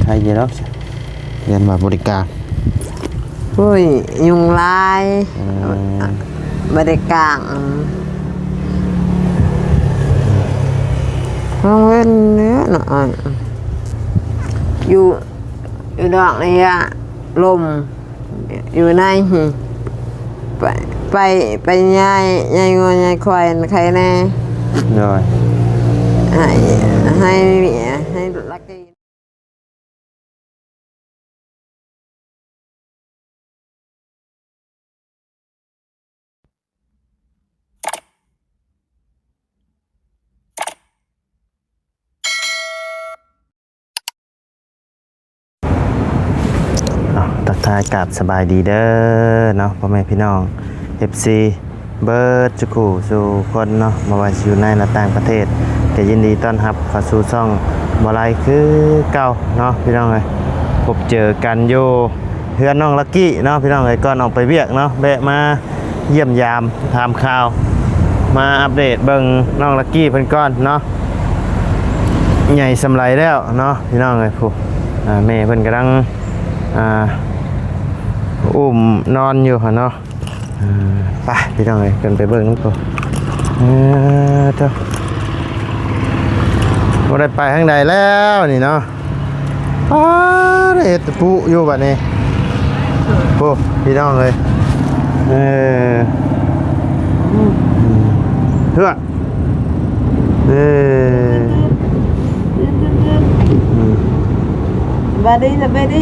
ໃຜຢູ່ດອກ ຢ້ານວ່າບໍ່ໄດ້ກາງ. ໂອ້ຍ ຍຸງຫຼາຍ. ເອີ ບໍ່ໄດ້ກາງ. ເຮົາເຫັນເນາະ ຢູ່ ຢູ່ດອກນີ້ລະ ລົມ ຢູ່ໃນ ໄປ ໄປ ໄປຍາຍ ຍາຍງົວຍາຍຄວາຍໃຄແດ່. ໂດຍ ໃຫ້ ໃຫ້ ໃຫ້ລັກກີ. ອ້າວ ທັກທາຍກາບສະບາຍດີເດີເນາະ ພໍ່ແມ່ພີ່ນ້ອງ ເອັຟຊີ ເບິດສູ່ຄູ່ສູ່ຄົນເນາະ ບໍ່ວ່າຊິຢູ່ໃນ ແລະ ຕ່າງປະເທດ ກໍຍິນດີຕ້ອນຮັບເຂົ້າສູ່ຊ່ອງບໍ່ໄລຄືເກົ່າເນາະ ພີ່ນ້ອງເອີຍ. ພົບເຈີກັນຢູ່ເຮືອນນ້ອງລັກກີ້ເນາະ ພີ່ນ້ອງເອີຍ. ກ່ອນອອກໄປວຽກເນາະ ແວະມາຢ້ຽມຢາມຖາມຂ່າວ ມາອັບເດດເບິ່ງນ້ອງລັກກີ້ເພິ່ນກ່ອນເນາະ ໃຫຍ່ສ່ຳໃດແລ້ວເນາະ ພີ່ນ້ອງເອີຍ. ຜູ້ ອ່າ ແມ່ເພິ່ນກຳລັງ ອ່າ ອຸ້ມນອນຢູ່ຫັ້ນເນາະ. ອ່າ ໄປພີ່ນ້ອງເອີຍ ຂຶ້ນໄປເບິ່ງນຳກັນ. ເອີ ເຈົ້າ ບໍ່ໄດ້ໄປທາງໃດແລ້ວນີ້ເນາະ. ອ້າ ໄດ້ເຮັດຕະປຸຢູ່ບັດນີ້ ໂອ້ ພີ່ນ້ອງເອີຍ. ເອີ ເຮືອ ເອີ ສະບາຍດີ ສະບາຍດີ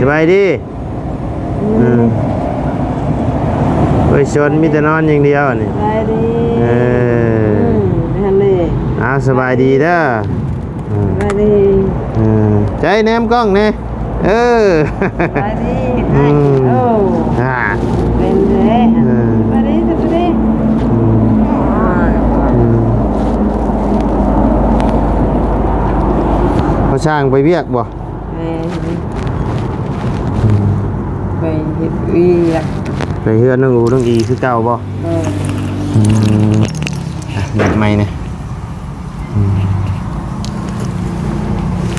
ສະບາຍດີ. ອືມ ອືມ ໂອ້ຍ ຊົນມີແຕ່ນອນຢ່າງດຽວນີ້. ສະບາຍດີ. ເອີ ອືມ ຫັ້ນເດ້. ອ້າວ ສະບາຍດີເດີ. ອືມ ສະບາຍດີ. ເອີ ໃຈແນມກ້ອງແດ່. ເອີ ສະບາຍດີ. ອືມ ໂອ້ ອ່າ ເປັນເດ້. ເອີ ສະບາຍດີ ສະບາຍດີ. ອືມ ອືມ ພໍ່ຊ່າງໄປວຽກບໍ່? ແມ່ນ ໄປເຮັດວຽກ ໄປເຮືອນນ້ອງອູນ້ອງອີຄືເກົ່າບໍ່? ເອີ ອືມ ອ່ະ ແບບໃໝ່ນີ້ ອືມ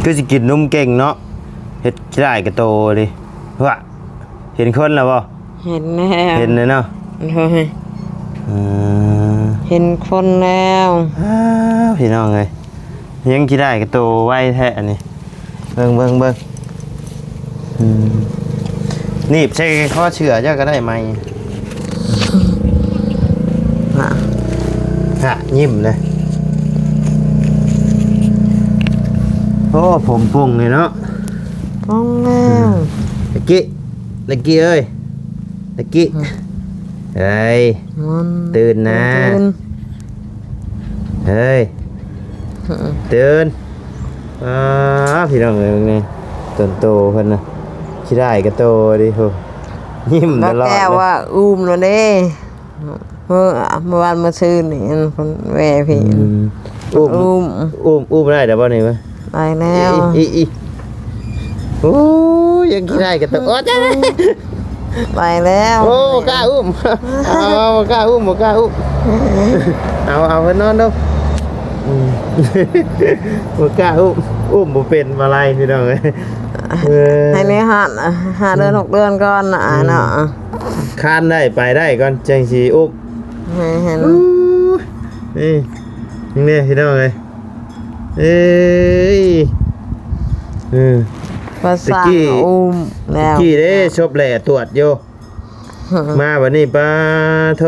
ຄືຊິກິນນົມເກັ່ງເນາະ ເຮັດຂີ້ຮ້າຍກະໂຕເລີຍ. ຫວະ ເຫັນຄົນແລ້ວບໍ່? ເຫັນແລ້ວ ເຫັນແລ້ວເນາະ. ໂດຍ ເອີ ເຫັນຄົນແລ້ວ. ອ້າວ ພີ່ນ້ອງເອີຍ ຍັງຂີ້ຮ້າຍກະໂຕໄວແທ້ອັນນີ້. ເບິ່ງ ເບິ່ງ ເບິ່ງ ອືມ ໜີບໃສ່ຄໍເສື້ອເຈົ້າກໍໄດ້ໃໝ່. ຫະ ຫະ ຍິ້ມເດ້. ໂອ້ ຜົມປົ່ງເລີຍເນາະ. ປ່ອງແລ້ວ ອືມ ຕະກີ້ ຕະກີ້ເອີຍ ຕະກີ້ ອືມ ເອີຍ ມັນ ຕື່ນນະ ຕື່ນ ເອີຍ ອືມ ຕື່ນ. ອ້າ ພີ່ນ້ອງເອີຍ ເບິ່ງນີ້ ຕົນໂຕເພິ່ນນະ ຂີ້ຮ້າຍກະໂຕເດ້. ໂຫ ຍິ້ມຕະຫຼອດເລີຍ. ບໍ່ແກ້ວວ່າອຸ້ມແລ້ວເດ້. ເມື່ອ ເມື່ອວານເມື່ອຊືນນີ້ ເພິ່ນແວ່ພີ້ ອືມ ອຸ້ມ ອຸ້ມ ອຸ້ມ ອຸ້ມໄດ້ແລ້ວບໍ່ນີ້? ໄດ້ແລ້ວ ອີ ອີ ອີ ໂອ້ຍ ຍັງຂີ້ຮ້າຍກະໂຕ ໂອ້ຍ ໄດ້ແລ້ວ. ໂອ້ ບໍ່ກ້າອຸ້ມ ເອົາ ບໍ່ກ້າອຸ້ມ ບໍ່ກ້າອຸ້ມ. ເອົາ ເອົາເພິ່ນນອນດູ. ອືມ ບໍ່ກ້າອຸ້ມ ອຸ້ມບໍ່ເປັນ ມາໄລ່ ພີ່ນ້ອງເອີຍ. ເອີ ໃຫ້ໃນຮ້ານ ຫ້າເດືອນ ອືມ ຫົກເດືອນກ່ອນນະ ອາຍເນາະ. ອືມ ຄານໄດ້ໄປໄດ້ກ່ອນ ຈັ່ງຊິອຸ້ມ. ແມ່ນ ອູ້ຍ ນີ້ ນີ້ພີ່ນ້ອງເອີຍ ເອີຍ ເອີ ປະສານ ຕະກີ້ ອຸ້ມແລ້ວ ຕະກີ້ເດ້ ສົບແຫຼຕວດຢູ່ ມາບັດນີ້ ປາໂທ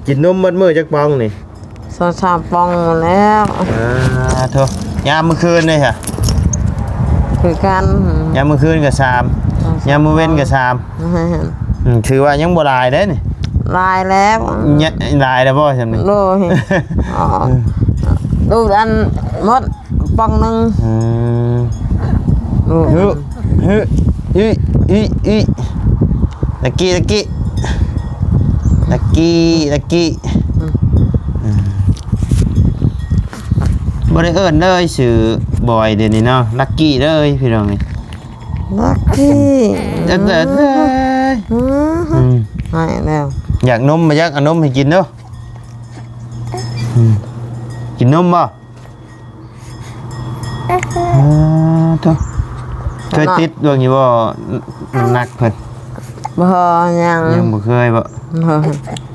ກິນນົມໝົດມື້ຈັກປ່ອງນີ້? ສອງສາມປ່ອງແລ້ວ ປາໂທ. ຍາມມື້ຄືນເດ້ຊະ? ຄືກັນ ຍາມມື້ຄືນກໍສາມ ສອງສາມ ຍາມມື້ເວັນກໍສາມ. ອືມ ຖືວ່າຍັງບໍ່ຫຼາຍເດ້ນີ້. ຫຼາຍແລ້ວ ຍະ ຫຼາຍແລ້ວບໍ່ຊ່ຳນີ້? ໂດຍ ອືມ ລູກອັນໝົດປ່ອງໜຶ່ງ. ອືມ ລູກ ຮຶ ຮຶ ອີ ອີ ອີ ລັກກີ້ ລັກກີ້ ລັກກີ້ ລັກກີ້. ອືມ ອືມ ບໍ່ໄດ້ເອີ້ນເລີຍຊື່ບອຍດຽວນີ້ເນາະ ລັກກີ້ເລີຍພີ່ນ້ອງເອີຍ. ລັກກີ້ ເອີ ເອີ ເອີ ອືມ ອືມ ໃຫ້ແລ້ວ. ຢາກນົມບໍ່? ຢາກເອົານົມໃຫ້ກິນເດີ້. ອືມ ກິນນົມບໍ່? ເອີ ໂທ້ ເຄີຍຕິດເບິ່ງຢູ່ບໍ່ ນ້ຳໜັກເພິ່ນ? ບໍ່ ຍັງ ຍັງບໍ່ເຄີຍບໍ່? ບໍ່ ອື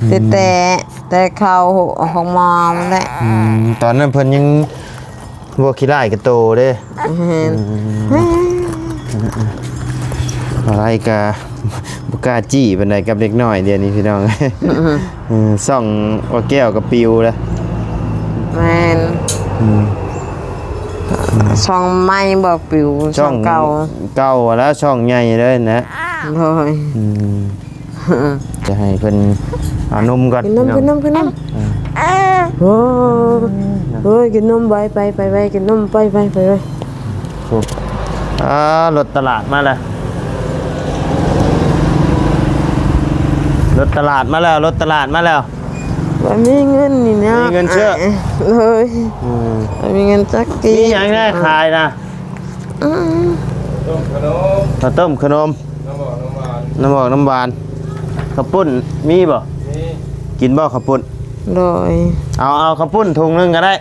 ມ ຕິດແຕ່ ແຕ່ເຂົ້າໂຮງໝໍນັ້ນແຫຼະ. ອືມ ຕອນນັ້ນເພິ່ນຍັງບໍ່ຂີ້ຮ້າຍກະໂຕເດ້. ແມ່ນ ອືມ ອາໄລກະບໍ່ກ້າຈີ້ປານໃດກັບເດັກນ້ອຍດຽວນີ້ພີ່ນ້ອງ. ອືມ ເອີ ຊ່ອງບໍ່ແກ້ວກໍປິວແລ້ວ. ແມ່ນ ອືມ ຊ່ອງໃໝ່ບໍ່ປິວ ຊ່ອງ ຊ່ອງເກົ່າ ເກົ່າແລ້ວ ຊ່ອງໃຫຍ່ເລີຍນະ. ໂດຍ ອືມ ຈະໃຫ້ເພິ່ນເອົານົມກ່ອນ ກິນນົມ ພີ່ນ້ອງ ກິນນົມ ກິນນົມ. ເອີ ໂອ້ ເອີ ເອີ ກິນນົມໄວ ໄປ ໄປໄວ ກິນນົມໄວ ໄປ ໄປໄວ. ໂອ້ ອ່າ ລົດຕະຫຼາດມາແລ້ວ ລົດຕະຫຼາດມາແລ້ວ ລົດຕະຫຼາດມາແລ້ວ. ບໍ່ມີເງິນນີ້ນະ ມີເງິນເຊື່ອ ເອີ ເອີ ບໍ່ມີເງິນຈັກກີບ. ມີຫຍັງແດ່ຂາຍນະ? ອືມ ຕົ້ມຂະໜົມ ເຂົ້າຕົ້ມຂະໜົມ ນ້ຳບອກນ້ຳຫວານ ນ້ຳບອກນ້ຳຫວານ. ເຂົ້າປຸ້ນມີບໍ່? ມີ ກິນບໍ່ເຂົ້າປຸ້ນ? ໂດຍ ເອົາ ເອົາເຂົ້າປຸ້ນຖົງໜຶ່ງກໍໄດ້.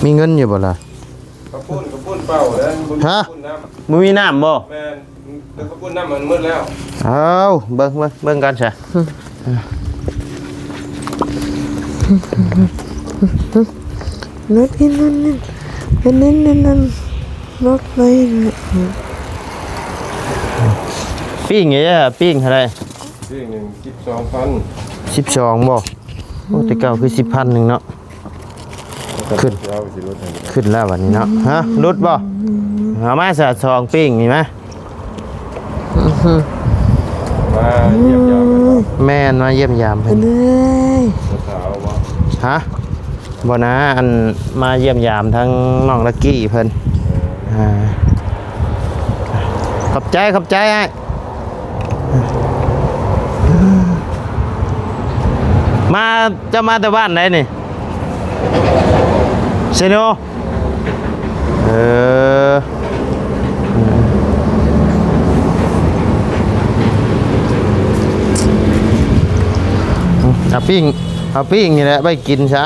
ມີເງິນຢູ່ບໍ່ລະ? ເຂົ້າປຸ້ນ ເຂົ້າປຸ້ນເປົ່າແລ້ວ ບໍ່ມີ ຮະ? ເຂົ້າປຸ້ນນ້ຳ ບໍ່ມີນ້ຳບໍ່? ແມ່ນ ແລ້ວເຂົ້າປຸ້ນນ້ຳມັນໝົດແລ້ວ. ເອົາ ເບິ່ງ ເບິ່ງ ເບິ່ງກັນຊະ. ອືມ ລົດນີ້ ນັ້ນ ນັ້ນ ນັ້ນ ນັ້ນ ນັ້ນ ລົດໄປ. ປີ້ງເອີ ປີ້ງເທົ່າໃດ? ປີ້ງໜຶ່ງສິບສອງພັນ. ສິບສອງບໍ່? ໂອ້ ແຕ່ເກົ່າຄືສິບພັນໜຶ່ງເນາະ. ຂຶ້ນ ຂຶ້ນແລ້ວບັດນີ້ເນາະ. ຮະ ຫຼຸດບໍ່? ເອົາມາຊະ ສອງປີ້ງນີ້ມາ. ມາຢ້ຽມຢາມເພິ່ນບໍ່? ແມ່ນ ມາຢ້ຽມຢາມເພິ່ນ. ເອີຍ ສາວບໍ່? ຮະ ບໍ່ນາ ອັນ ມາຢ້ຽມຢາມທັງນ້ອງລັກກີ້ເພິ່ນ. ເອີ ອ່າ ຂອບໃຈ ຂອບໃຈອ້າຍ. ມາ ເຈົ້າມາແຕ່ບ້ານໃດນີ້? ເຊໂນ. ເອີ ເອົາປີ້ງ ເອົາປີ້ງນີ້ແຫຼະໄວ້ກິນຊະ.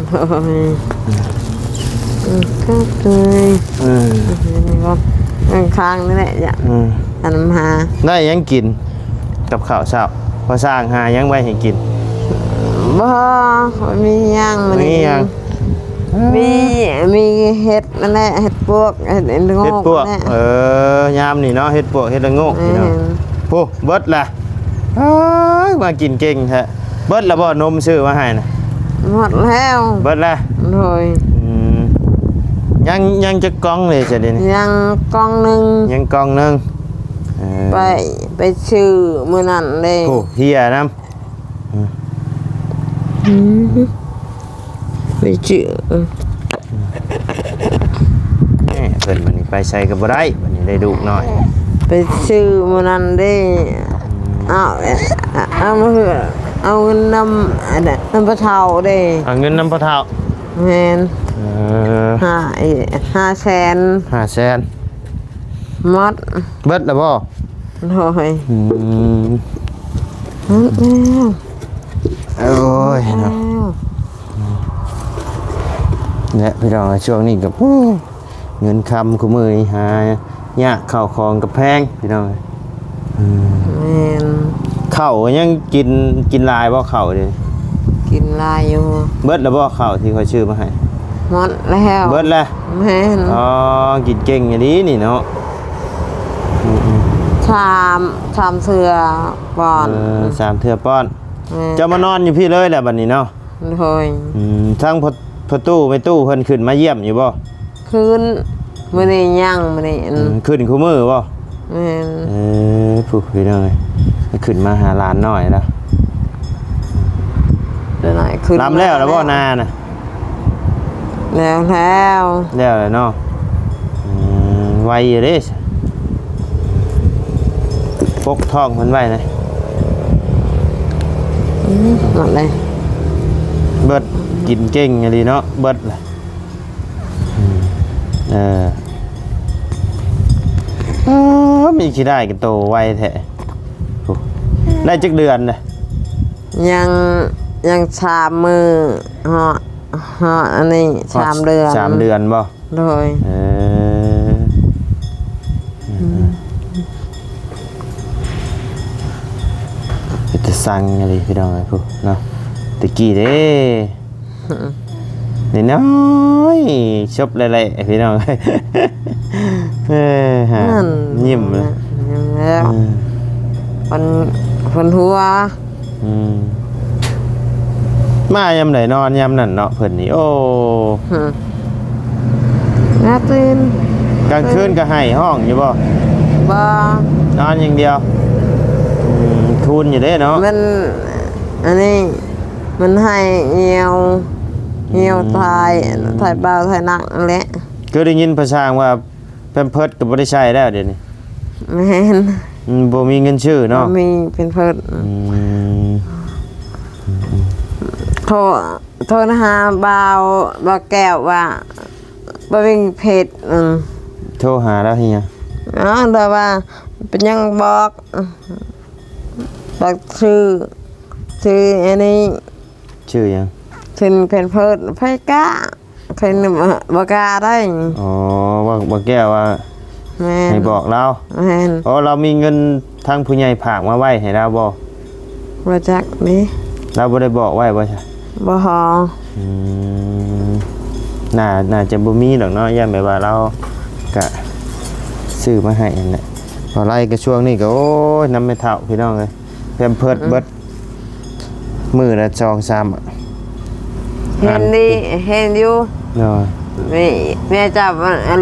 ໂອ້ຍ ອືມ ກໍເຄີຍ ເອີ ນີ້ບໍ່ ຂ້າງໆນີ້ແຫຼະ ອືມ ອັນນຳຫາ ໄດ້ຫຍັງກິນກັບເຂົ້າເຊົ້າ? ພໍ່ຊ່າງຫາຫຍັງໄວ້ໃຫ້ກິນ? ບໍ່ ບໍ່ມີຫຍັງ ບໍ່ມີຫຍັງ ມີ ມີເຫັດນັ້ນແຫຼະ ເຫັດປວກ ເຫັດລະໂງກ ເຫັດປວກ ນັ້ນແຫຼະ. ເອີ ຍາມນີ້ເນາະ ເຫັດປວກ ເຫັດລະໂງກ ແມ່ນ ພີ່ນ້ອງ. ໂອ້ ເບິດລະ. ອ້າຍ ມາກິນເກັ່ງແທ້. ເບິດລະບໍ່ ນົມຊື້ມາໃຫ້ນະ? ໝົດແລ້ວ. ເບິດລະ? ໂດຍ. ອືມ ຍັງ ຍັງຈັກກ່ອງເລີຍຊະເດນີ້? ຍັງກ່ອງໜຶ່ງ. ຍັງກ່ອງໜຶ່ງ. ເອີ ໄປ ໄປຊື້ມື້ນັ້ນເດ້. ໂອ້ ເຮຍນຳ. ອືມ ອືມ ໄປຊື້ ແນ່ ເພິ່ນບັດນີ້ໄປໃສກໍບໍ່ໄດ້ ບັດນີ້ໄດ້ລູກນ້ອຍ ໄປຊື້ມື້ນັ້ນເດ້. ອືມ ເອົາ ເອົາ ເອົາເງິນນຳ ອັນນັ້ນ ນຳພໍ່ເຖົ້າເດ້. ເອົາເງິນນຳພໍ່ເຖົ້າ? ແມ່ນ. ເອີ ຫ້າ ຫ້າແສນ. ຫ້າແສນ ໝົດ. ເບິດແລ້ວບໍ່? ໂດຍ. ອືມ ໝົດແລ້ວ. ໂອ້ຍເນາະ ແລ້ວ ແລະ ພີ່ນ້ອງ ຊ່ວງນີ້ກໍ ໂອ້ ເງິນຄຳຄູ່ມື້ນີ້ຫາຍາກ ເຂົ້າຂອງກໍແພງ ພີ່ນ້ອງ. ອືມ ແມ່ນ. ເຂົ້າກໍຍັງກິນ ກິນຫຼາຍບໍ່ເຂົ້າເດ? ກິນຫຼາຍຢູ່. ເບິດແລ້ວບໍ່ເຂົ້າທີ່ຂ້ອຍຊື້ມາໃຫ້? ໝົດແລ້ວ. ເບິດແລ້ວ? ແມ່ນ. ອໍ ກິນເກັ່ງອີ່ຫຼີນີ້ເນາະ. ອືມໆ ສາມ ສາມເທື່ອປ້ອນ. ເອີ ສາມເທື່ອປ້ອນ. ແມ່ນ. ເຈົ້າມານອນຢູ່ພີ້ເລີຍແຫຼະບັດນີ້ເນາະ? ໂດຍ. ອືມ ທາງພໍ່ຕູ້ແມ່ຕູ້ເພິ່ນຂຶ້ນມາຢ້ຽມຢູ່ບໍ່? ຂຶ້ນ ມື້ນີ້ຍັງ ມື້ນີ້ ອືມ ຂຶ້ນຄູ່ມື້ບໍ່? ແມ່ນ. ເອີ ຜູ້ພີ່ນ້ອງເອີຍ ຂຶ້ນມາຫາຫຼານນ້ອຍແລ້ວ. ເດີນໜ້ອຍຂຶ້ນ ລຳແລ້ວແລ້ວບໍ່ນານະ? ແລ້ວແລ້ວ. ແລ້ວແລ້ວເນາະ. ອືມ ໄວຢູ່ເດ້ ປົກທ້ອງເພິ່ນໄວ້ນະ. ອືມ ໝົດເລີຍ. ເບິດ ກິນເກັ່ງອີ່ຫຼີເນາະ ເບິດລະ. ອືມ ເອີ ເອີ ມີຂີ້ໄດ້ກັນໂຕໄວແທ້. ໂອ້ ໄດ້ຈັກເດືອນລະ? ຍັງ ຍັງສາມມື້ເນາະ. ຮອດອັນນີ້ ຮອດສາມເດືອນ ສາມເດືອນບໍ່? ໂດຍ ເອີ ອືມ ເປັນຕາຊັງອີ່ຫຼີພີ່ນ້ອງເອີຍ ພຸ້ນເນາະ ແຕ່ກີ້ເດ້ ອືມ ນ້ອຍໆ ຊົບແຫຼະໆ ພີ່ນ້ອງເອີຍ ເອີ ຫາ ນັ້ນ ຍິ້ມ ຍິ້ມແລ້ວ ເອີ ເພິ່ນ ເພິ່ນຫົວ ອືມ ມາຍາມໃດນອນຍາມນັ້ນເນາະ ເພິ່ນນີ້ ໂອ້ ຫື ມາຕື່ນ ກາງຄືນກໍໄຫ້ຮ້ອງຢູ່ບໍ່? ບໍ່ ນອນຢ່າງດຽວ ອືມ ທູນຢູ່ເດ້ເນາະ ມັນ ອັນນີ້ ມັນໄຫ້ຍ່ຽວ ຍ່ຽວ ອືມ ຖ່າຍ ຖ່າຍເບົາຖ່າຍໜັກນັ້ນແຫຼະ ຄືໄດ້ຍິນພາສາວ່າ ແພມເພີດກໍບໍ່ໄດ້ໃຊ້ແລ້ວດຽວນີ້ ແມ່ນ ອືມ ບໍ່ມີເງິນຊື້ເນາະ ບໍ່ມີແພມເພີດ ອືມ ໂທ ໂທຫາບ່າວ ບ່າວແກ້ວວ່າບໍ່ມີເພັດ ອືມ ໂທຫາລາວເຮັດຫຍັງ? ເອົ້າ ລາວວ່າເປັນຫຍັງບອກ ບອກຊື່ ຊື່ອັນນີ້ ຊື່ຫຍັງ? ຊື່ແພມເພີດ ໃຜກ້າ ໃຜໜຶ່ງ ບໍ່ ບໍ່ກ້າໄດ້ ອໍ ວ່າ ວ່າແກ້ວວ່າ ແມ່ນ ໃຫ້ບອກລາວ ແມ່ນ ອໍ ລາວມີເງິນທາງຜູ້ໃຫຍ່ຝາກມາໄວ້ໃຫ້ລາວບໍ່? ບໍ່ຈັກເດ້ ລາວບໍ່ໄດ້ບອກໄວ້ບໍ່ຊະ? ບໍ່ ອືມ ໜ້າ ໜ້າຈະບໍ່ມີດອກເນາະ ຢ້ານແບບວ່າລາວກະຊື້ມາໃຫ້ຫັ້ນແຫຼະ ບໍ່ໄລ່ກະຊ່ວງນີ້ກະ ໂອ້ຍ ນຳແມ່ເຖົ້າພີ່ນ້ອງເອີຍ ແພມເພີດ ອືມ ເບິດ ມື້ລະສອງສາມ ເຫັນດີ ເຫັນຢູ່ ໂດຍ ແມ່ ແມ່ຈັບ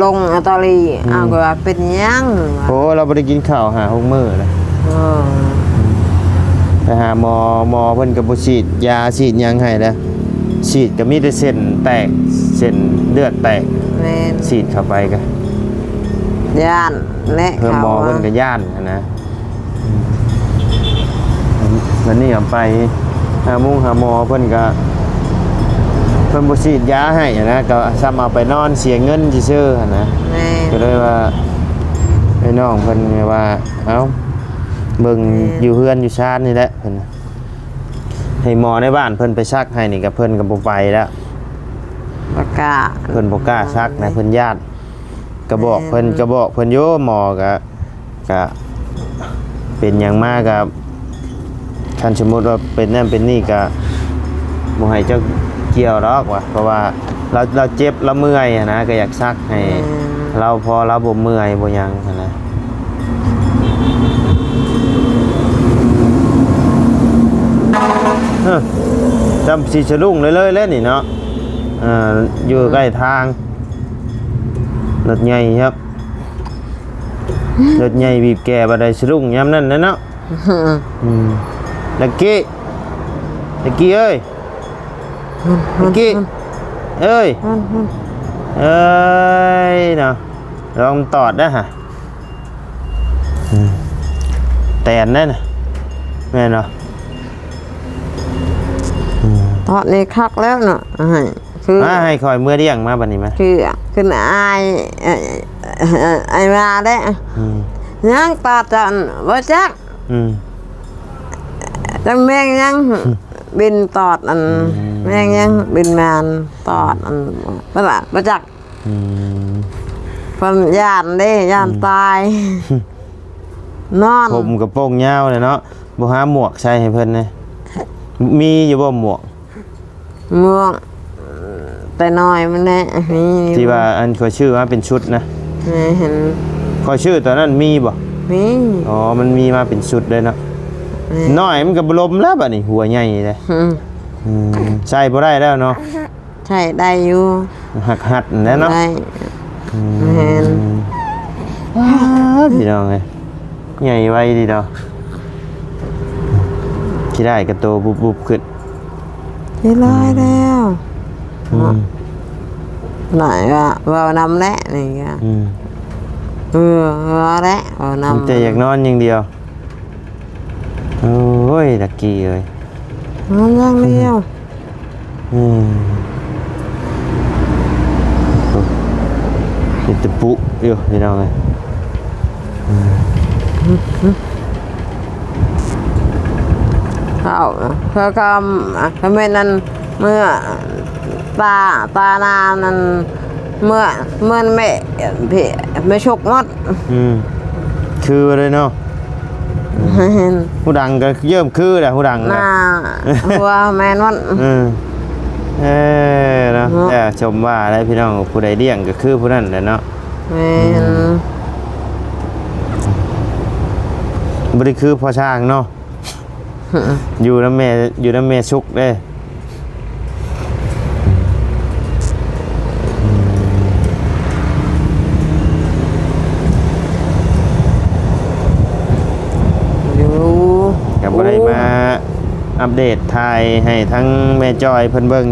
ລົງຕອຣີ ອືມ ອ້າວ ກໍວ່າເປັນຫຍັງ ໂອ້ ລາວບໍ່ໄດ້ກິນເຂົ້າຫ້າຫົກມື້ລະ ເອີ ໄປຫາໝໍ ໝໍເພິ່ນກໍບໍ່ສີດຢາສີດຫຍັງໃຫ້ລະ ສີດກໍມີແຕ່ເສັ້ນແຕກ ເສັ້ນເລືອດແຕກ ແມ່ນ ສີດເຂົ້າໄປກໍຢ້ານແຫຼະ ເພິ່ນ ເຂົາ ໝໍເພິ່ນກໍຢ້ານຫັ້ນນະ. ບັດນີ້ເອົາໄປຫາໝູ່ຫາໝໍ ເພິ່ນກະ ເພິ່ນບໍ່ສີດຢາໃຫ້ຫັ້ນນະ ກະສ່ຳເອົາໄປນອນເສຍເງິນຊື່ໆຫັ້ນນະ ແມ່ນ ກະເລີຍວ່າ ໄອ້ນ້ອງເພິ່ນວ່າ ເອົ້າ ເບິ່ງ ແມ່ນ ຢູ່ເຮືອນຢູ່ຊານນີ້ແຫຼະ ເພິ່ນ ໃຫ້ໝໍໃນບ້ານເພິ່ນໄປສັກໃຫ້ນີ້ ກະເພິ່ນກະບໍ່ໄປແລ້ວ ບໍ່ກ້າ ເພິ່ນບໍ່ກ້າສັກນະ ເພິ່ນຢ້ານ ກະບອກເພິ່ນ ແມ່ນ ກະບອກເພິ່ນຢູ່ ໝໍກະ ກະເປັນຫຍັງມາກະ ຄັນສົມມຸດວ່າເປັນນັ້ນເປັນນີ້ກະບໍ່ໃຫ້ເຈົ້າກ່ຽວດອກວ່າ ເພາະວ່າລາວ ລາວເຈັບລາວເມື່ອຍຫັ້ນນະ ກະຢາກສັກໃຫ້ ແມ່ນ ລາວ ພໍລາວບໍ່ເມື່ອຍບໍ່ຫຍັງຫັ້ນນະ ເອີ ຈຳຊິສະດຸ້ງເລີຍໆແຫຼະນີ້ເນາະ ເອີ ຢູ່ໃກ້ທາງ ອືມ ລົດໃຫຍ່ຄັບ ລົດໃຫຍ່ບີບແກບາດໃດສະດຸ້ງຍາມນັ້ນແຫຼະເນາະ ອືມ ລັກກີ້ ລັກກີ້ເອີຍ ລັກກີ້ເອີຍ ເອີຍເນາະ ລອງຕອດເດີ້ຫະ ອືມ ແຕນເດ້ນະ ແມ່ນບໍ່? ອືມ ຕອດນີ້ຄັກແລ້ວເນາະ ໃຫ້ ຄື ມາໃຫ້ຂ້ອຍເມືອລ້ຽງມາບັດນີ້ມາ ຄື ຄືອ້າຍ ເອີ ອ້າຍວ່າແຫຼະ ອືມ ຍັງຕອດເຈົ້າ ບໍ່ຈັກ ອືມ ຈັກແມງຫຍັງ ອືມ ບິນຕອດອັນ ອືມ ແມງຫຍັງບິນມາຕອດອັນ ບໍ່ລະ ບໍ່ຈັກ ອືມ ເພິ່ນຢ້ານເດ້ ຢ້ານ ອືມ ຕາຍ ນອນ ຜົມກະໂປງຍາວແຫຼະເນາະ ບໍ່ຫາໝວກໃສ່ໃຫ້ເພິ່ນແດ່ ມີຢູ່ບໍ່ໝວກ? ໝວກແຕ່ນ້ອຍມັນແຫຼະ ມີ ທີ່ວ່າອັນຂ້ອຍຊື້ມາເປັນຊຸດນະ ແມ່ນ ຂ້ອຍຊື້ຕອນນັ້ນມີບໍ່? ມີ ອໍ ມັນມີມາເປັນຊຸດເລີຍເນາະ ແມ່ນ ນ້ອຍມັນກະບໍ່ລົມແລ້ວບັດນີ້ ຫົວໃຫຍ່ເດ້ ອືມ ອືມ ໃສ່ບໍ່ໄດ້ແລ້ວເນາະ ໃຊ້ໄດ້ຢູ່ ຫັກຫັດຫັ້ນແຫຼະເນາະ ໄດ້ ອືມ ແມ່ນ ອ້າ ພີ່ນ້ອງເອີຍ ໃຫຍ່ໄວດີດອກ ຂີ້ໄດ້ກະໂຕບຸບໆຂຶ້ນ ເຮີ້ຍ ລອຍແລ້ວ ອືມ ເນາະ ຫຼາຍວ່າເວົ້ານຳແຫຼະນີ້ກະ ອືມ ເອີ ເວົ້າແຫຼະ ເວົ້ານຳ ມີແຕ່ຢາກນອນຢ່າງດຽວ ໂອ້ຍ ລັກກີ້ເອີຍ ນອນຢ່າງດຽວ ອືມ ເປັນຕະປຸຢູ່ພີ່ນ້ອງເອີຍ ເຂົາ ເຂົາກໍ ກໍແມ່ນນັ້ນ ເມື່ອ ຕາ ຕານານັ້ນ ເມື່ອ ເມື່ອແມ່ ເພ ແມ່ຊົກໝົດ. ອືມ ຄືເລີຍເນາະ. ແມ່ນ ຜູ້ດັງກໍເລີ່ມຄືແລ້ວ ຜູ້ດັງນະ ຫົວແມ່ນໝົດ. ເອີ ເອີເນາະ ເນາະ ແຕ່ຊົມວ່າໄດ້ພີ່ນ້ອງ ຜູ້ໃດລ້ຽງກໍຄືຜູ້ນັ້ນແຫຼະເນາະ. ແມ່ນ ອືມ ບໍ່ໄດ້ຄືພໍ່ຊ້າງເນາະ. ຢູ່ນຳແມ່ ຢູ່ນຳແມ່ສຸກເດ້. ຢູ່ ກໍບໍ່ໄດ້ມາອັບເດດຖ່າຍໃຫ້ທັງແມ່ຈ້ອຍເພິ່ນເບິ່ງ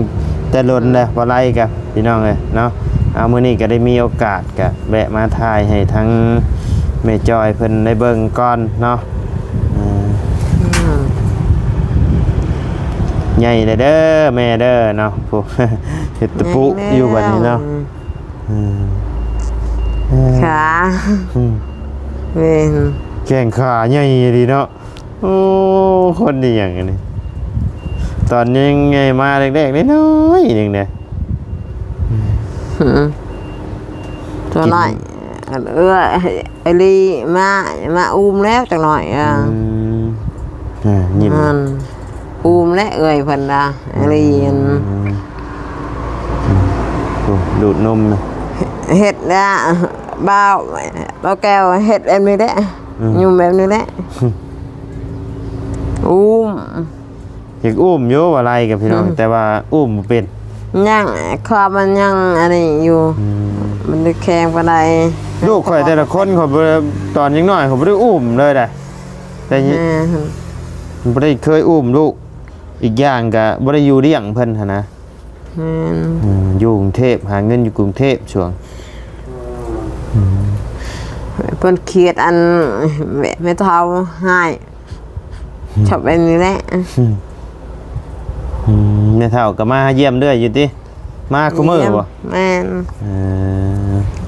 ແຕ່ດົນແລ້ວ ບໍ່ໄລ່ກໍ ພີ່ນ້ອງເອີຍເນາະ. ເອົາ ມື້ນີ້ກໍໄດ້ມີໂອກາດ ກະແວະມາຖ່າຍໃຫ້ທັງແມ່ຈ້ອຍເພິ່ນໄດ້ເບິ່ງກ່ອນເນາະ. ເອີ ອືມ ໃຫຍ່ແລ້ວເດີແມ່ເດີເນາະ ຜູ້ເຮັດຕະປຸ ໃຫຍ່ແລ້ວ ຢູ່ບັດນີ້ເນາະ. ອືມ ເອີ ຂາ ອືມ ແມ່ນ ແຂ້ງຂາໃຫຍ່ອີ່ຫຼີເນາະ. ໂອ້ ຄົນອີ່ຫຍັງອັນນີ້ ຕອນຍັງໃຫຍ່ມາແລກໆ ນ້ອຍໆ ໜຶ່ງເດ້. ອືມ ຕົວນ້ອຍ ເອື້ອຍ ເອື້ອຍລີມາ ມາອຸ້ມແລ້ວຈັກໜ້ອຍ. ອືມ ອືມ ອາ ຍິ້ມ ອືມ ອຸ້ມແລ້ວເອື້ອຍເພິ່ນລະ ເອື້ອຍລີ. ອືມ ໂອ້ ດູດນົມນະ ເຮັດລະ ບ່າວ ບ່າວແກ້ວເຮັດແບບນີ້ແຫຼະ. ອືມ ຫຍຸ້ມແບບນີ້ແຫຼະ ອຸ້ມ ຢາກອຸ້ມຢູ່ວ່າໄລ່ກັບພີ່ນ້ອງ ອືມ ແຕ່ວ່າອຸ້ມບໍ່ເປັນ ຍັງ ຄວາມມັນຍັງອັນນີ້ຢູ່. ອືມ ມັນໄດ້ແຂງປານໃດ. ລູກຂ້ອຍແຕ່ລະຄົນ ຂ້ອຍບໍ່ ຕອນຍັງນ້ອຍຂ້ອຍບໍ່ໄດ້ອຸ້ມເລີຍໃດ ແຕ່ ແມ່ນ ບໍ່ໄດ້ເຄີຍອຸ້ມລູກ. ອີກຢ່າງກໍບໍ່ໄດ້ຢູ່ລ້ຽງເພິ່ນຫັ້ນນະ. ແມ່ນ ອືມ ຢູ່ກຸງເທບ ຫາເງິນຢູ່ກຸງເທບຊ່ວງ ອືມ ເພິ່ນຄຽດອັນແມ່ ແມ່ເຖົ້າຮ້າຍ ອືມ ຊອບແບບນີ້ແຫຼະ. ອືມ ອືມ ແມ່ເຖົ້າກໍມາຢ້ຽມເລື້ອຍຢູ່ຕິ? ມາຄູ່ມື້ບໍ່? ແມ່ນ ເອີ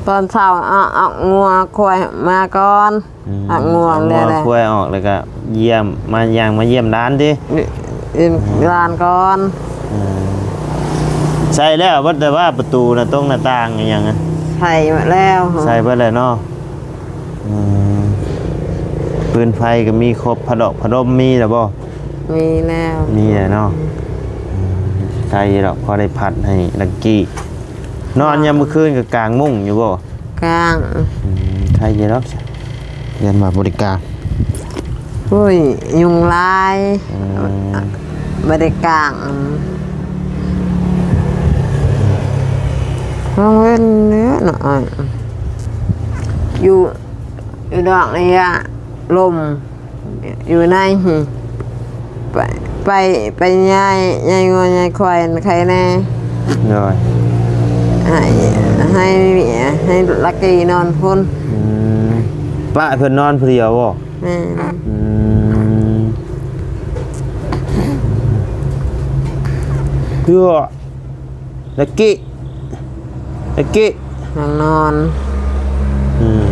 ຕອນເຊົ້າອອກ ອອກງົວຄວາຍມາກ່ອນ. ອືມ ອາ ງ່ວງແລ້ວແຫຼະ ຄວາຍອອກແລ້ວກໍຢ້ຽມ ມາ ຍ່າງມາຢ້ຽມຫຼານຕິ? ຢ້ຽມຫຼານກ່ອນ. ເອີ ໃສ່ແລ້ວເບິດແລ້ວວ່າ ປະຕູ ໜ້າຕົງໜ້າຕ່າງອີ່ຫຍັງອະ? ໃສ່ໝົດແລ້ວ ໃສ່ເບິດແລ້ວເນາະ. ເອີ ຟືນໄຟກໍມີຄົບ ຜ້າດອກຜ້າດົມມີແລ້ວບໍ່? ມີແລ້ວ ມີແລ້ວເນາະ. ເອີ ໃສ່ດອກ ພໍໄດ້ພັດໃຫ້ລັກກີ້. ນອນຍາມມື້ຄືນກໍກາງມຸ້ງຢູ່ບໍ່? ກາງ ອືມ ໃຄຢູ່ດອກ ຢ້ານວ່າບໍ່ໄດ້ກາງ. ໂອ້ຍ ຍຸງຫຼາຍ ອືມ ບໍ່ໄດ້ກາງ. ກາງເວັນເນາະ ຢູ່ ຢູ່ດອກນີ້ລະ ລົມ ຢູ່ໃນ ໄປ ໄປ ໄປຍ້າຍ ຍ້າຍງົວຍ້າຍຄວາຍໃຄແດ່. ໂດຍ ໃຫ້ ໃຫ້ ໃຫ້ລັກກີ້ນອນພຸ້ນ. ອືມ ປະໃຫ້ເພິ່ນນອນຜູ້ດຽວບໍ່? ແມ່ນ ອືມ ເພື່ອ ລັກກີ້ ລັກກີ້ ນອນ ອືມ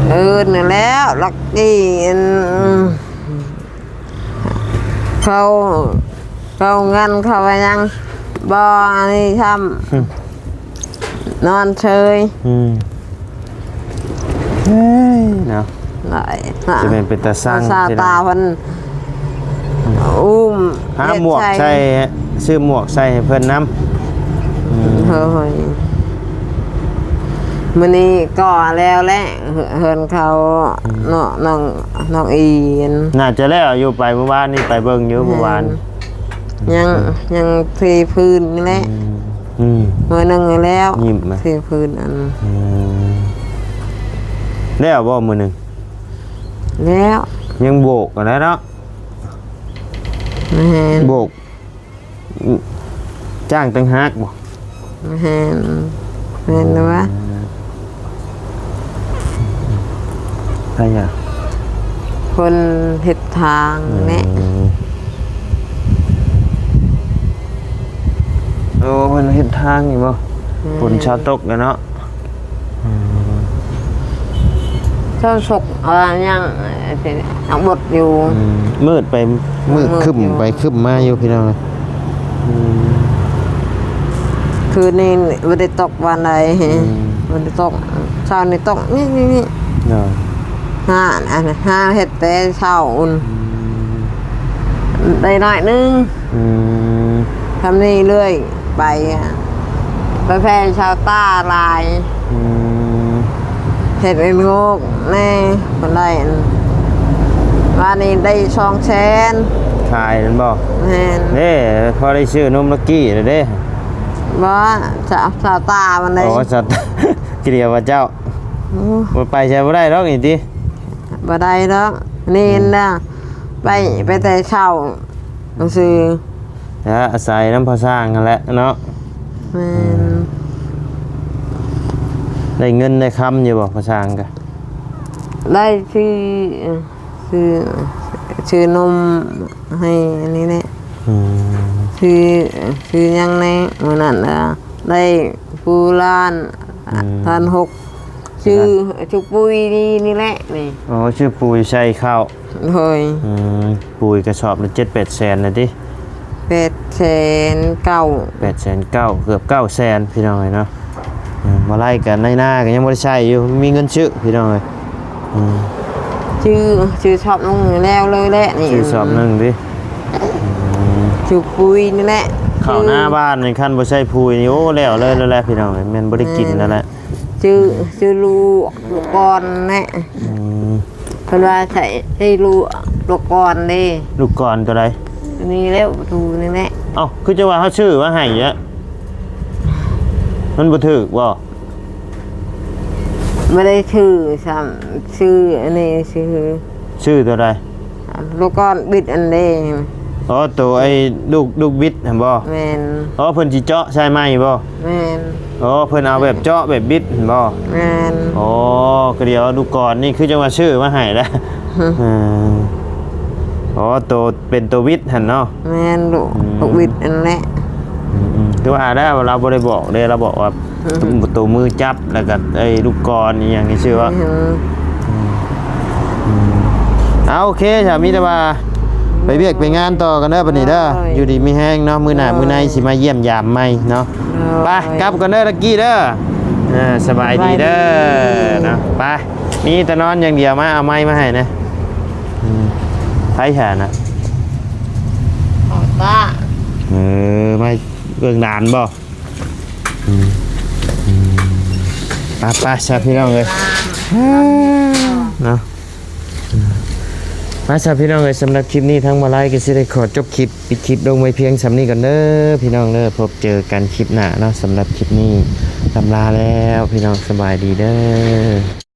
ເອີ້ນນັ້ນແຫຼ້ວ ລັກກີ້ ອັນ ເຂົ້າ ເຂົ້າງານເຂົ້າຫຍັງ ບໍ່ອັນນີ້ຊ້ຳ ອືມ ນອນເຊີຍ. ອືມ ເຮີ້ຍເນາະ ຫຼາຍ ຈະແມ່ນເປັນຕາຊັງ ສາວຕາເພິ່ນ ອືມ ອຸ້ມ ຫາໝວກໃສ່ ຊື້ໝວກໃສ່ໃຫ້ເພິ່ນນຳ. ອືມ ເຮີ້ຍ ມື້ນີ້ກໍແລ້ວແຫຼະ ເຮືອນເຂົາ ອືມ ເນາະ ນ້ອງ ນ້ອງອີນ ໜ້າຈະແລ້ວຢູ່ ໄປມື້ວານນີ້ ໄປເບິ່ງຢູ່ ແມ່ນ ມື້ວານ ຍັງ ຍັງເທພື້ນນີ້ແຫຼະ. ອືມ ອືມ ມື້ໜຶ່ງແລ້ວ ຍິ້ມ ເທພື້ນອັນ ອືມ ແລ້ວບໍ່ມື້ໜຶ່ງ? ແລ້ວ ຍັງໂບກຫັ້ນແຫຼະເນາະ. ແມ່ນ ໂບກ ຈ້າງຕ່າງຫາກບໍ່? ແມ່ນ ແມ່ນແລ້ວວະ ໃຜອະ? ຄົນເຮັດທາງແຫຼະ. ອືມ ໂອ້ ເພິ່ນເຮັດທາງນີ້ບໍ່? ແມ່ນ ຝົນຊາຕົກແລ້ວເນາະ. ອືມ ເຈົ້າສົກ ເອີ ຍັງ ເອີ ຍັງບົດຢູ່. ອືມ ມືດໄປ ມືດ ມືດ ຄຶ້ມຢູ່ ໄປຄຶ້ມມາຢູ່ ພີ່ນ້ອງ. ອືມ ຄືນນີ້ບໍ່ໄດ້ຕົກວານໃດ ອືມ ບໍ່ໄດ້ຕົກ ເຊົ້ານີ້ຕົກນີ້ໆ ໂດຍ ຫາ ອັນ ຫາເຮັດແຕ່ເຊົ້າ ອືມ ໄດ້ໜ້ອຍໜຶ່ງ ອືມ ທຳນີ້ເລື້ອຍໄປ ໄປແຜ່ຊາວຕາຫຼາຍ ອືມ ເຮັດເປັນໂງກແດ່ ເພິ່ນໄດ້ອັນ ວານນີ້ໄດ້ສອງແສນ ຂາຍແມ່ນບໍ່? ແມ່ນ ເດ້ ພໍໄດ້ຊື້ນົມລັກກີ້ແລ້ວເດ້ ບໍ່ ຊາວ ຊາວຕາມັນໄດ້ ອໍ ຊາວຕາ ກະດຽວວ່າເຈົ້າ ໂອ້ ບໍ່ໄປໃສບໍ່ໄດ້ດອກນີ້ຕິ ບໍ່ໄດ້ດອກ ນີ້ນະ ໄປ ໄປແຕ່ເຊົ້າ ຊື່ ແລະ ອາໄສນຳພໍ່ຊ່າງຫັ້ນແຫຼະເນາະ ແມ່ນ ອືມ ໄດ້ເງິນໄດ້ຄຳຢູ່ບໍ່ພໍ່ຊ່າງກະ? ໄດ້ ຊື້ ຊື້ ຊື້ນົມໃຫ້ອັນນີ້ແຫຼະ ອືມ ຊື້ ຊື້ຫຍັງແດ່ ມື້ນັ້ນລະ ໄດ້ຜູ້ລະ ອືມ ລ້ານຫົກ ຊື້ ຊື້ປຸຍນີ້ ນີ້ແຫຼະນີ້ ອໍ ຊື້ປຸຍໃສ່ເຂົ້າ ໂດຍ ອືມ ປຸຍກະສອບລະເຈັດແປດແສນລະຕິ ແປດແສນເກົ້າ ແປດແສນເກົ້າ ເກືອບເກົ້າແສນ ພີ່ນ້ອງເອີຍເນາະ ອືມ ບໍ່ໄລ່ກະນາຍນາກະຍັງບໍ່ໄດ້ໃຊ້ຢູ່ ມີເງິນຊື້ ພີ່ນ້ອງເອີຍ ອືມ ຊື້ ຊື້ສອບໜຶ່ງແລ້ວເລີຍແຫຼະນີ້ ຊື້ສອບໜຶ່ງຕິ ອືມ ຊື້ປຸຍນີ້ແຫຼະ ເຂົ້ານາບ້ານນີ້ ຄັນບໍ່ໃສ່ປຸຍນີ້ ໂອ້ ແລ້ວເລີຍແຫຼະ ພີ່ນ້ອງເອີຍ ແມ່ນບໍ່ໄດ້ກິນແລ້ວແຫຼະ ຊື້ ຊື້ລູກ ລູກກ່ອນແຫຼະ ອືມ ເພິ່ນວ່າໃສ່ ໃສ່ລູກ ລູກກ່ອນເດ້ ລູກກ່ອນໂຕໃດ? ນີ້ແຫຼະ ປະຕູນີ້ແຫຼະ ເອົ້າ ຄືຈະວ່າເຮົາຊື້ມາໃຫ້ແລ້ວ ມັນບໍ່ຖືກບໍ່? ບໍ່ໄດ້ຖືຊ້ຳ ຊື້ອັນນີ້ຊື່ ຊື້ໂຕໃດ? ລູກກ່ອນບິດອັນເດ້ ອໍ ໂຕໄອ້ລູກ ລູກບິດຫັ້ນບໍ່? ແມ່ນ ອໍ ເພິ່ນຊິເຈາະໃສ່ໃໝ່ບໍ່? ແມ່ນ ອໍ ເພິ່ນເອົາແບບເຈາະແບບບິດຫັ້ນບໍ່? ແມ່ນ ອໍ ກະດຽວລູກກ່ອນນີ້ຄືຈັ່ງວ່າຊື້ມາໃຫ້ແລ້ວ ອືມ ເອີ ອໍ ໂຕເປັນໂຕບິດຫັ້ນເນາະ ແມ່ນລູກ ອືມ ລູກບິດຫັ້ນແຫຼະ ອືມໆ ຄືວ່າແລ້ວ ລາວບໍ່ໄດ້ບອກເດ້ ລາວບອກວ່າ ອືມ ໂຕມືຈັບ ແລ້ວກະໄອ້ລູກກອນອີ່ຫຍັງນີ້ຊື່ວ່າ ອືມ ອືມ ເອົາ ໂອເຄ ສາມີແຕ່ວ່າໄປວຽກໄປງານຕໍ່ກັນເດີບັດນີ້ເດີ ໂດຍ ຢູ່ດີມີແຮງເນາະ ມື້ໜ້າ ໂດຍ ມື້ໃນຊິມາຢ້ຽມຢາມໃໝ່ເນາະ ໂດຍ ໄປ ກັບກ່ອນເດີລັກກີ້ເດີ ເອີ ສະບາຍດີເດີ ສະບາຍດີ ເນາະ ໄປ ມີແຕ່ນອນຢ່າງດຽວ ມາເອົາໄມ້ມາໃຫ້ແດ່ ອືມ ໃຜຫານະ ເອົາຕາ ເອີ ມາເບິ່ງຫຼານບໍ່? ອືມ ອືມ ໄປໆ ຊະພີ່ນ້ອງເອີຍ ເນາະ ໄປຊະພີ່ນ້ອງເອີຍ ສຳລັບຄລິບນີ້ທາງມາໄລກໍຊິໄດ້ຂໍຈົບຄລິບ ປິດຄລິບລົງໄວ້ພຽງສ່ຳນີ້ກ່ອນເດີພີ່ນ້ອງເດີ ພົບເຈີກັນຄລິບໜ້າເນາະ ສຳລັບຄລິບນີ້ລຳລາແລ້ວ ພີ່ນ້ອງສະບາຍດີເດີ.